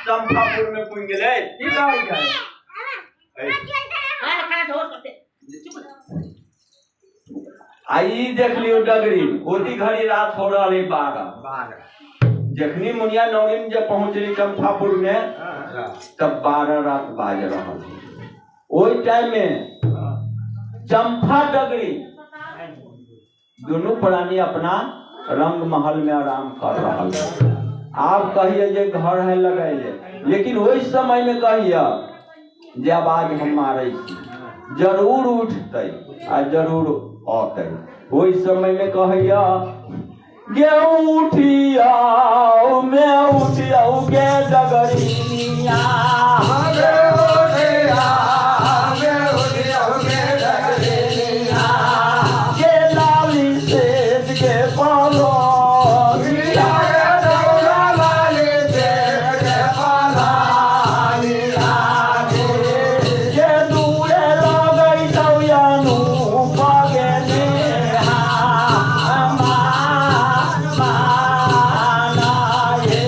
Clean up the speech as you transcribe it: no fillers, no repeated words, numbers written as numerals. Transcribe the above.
चंपापुर में पुन गेलै। की कहै छै? आ ई देख लियौ डगरी, ओती घड़ी रात हो रहल है 12। जखनी मुनिया नौरिन जब पहुंचली चंपापुर में तब 12 रात बाज रहल है। ओहि टाइम में चंपा डगरी दुनू प्राणी अपना रंग महल में आराम कर रहल है। आब कहिए जे घर है लगैले, लेकिन ओहि समय में कहिए जे आवाज हम मारै छी जरूर उठतै आ जरूर औतै। ओहि समय में कहैया गे उठियाओ में उठियाओ गे डगरिया, गे लाली सेठ के पालो, गे दूरे लगै छौ पागे नेहा माना हे।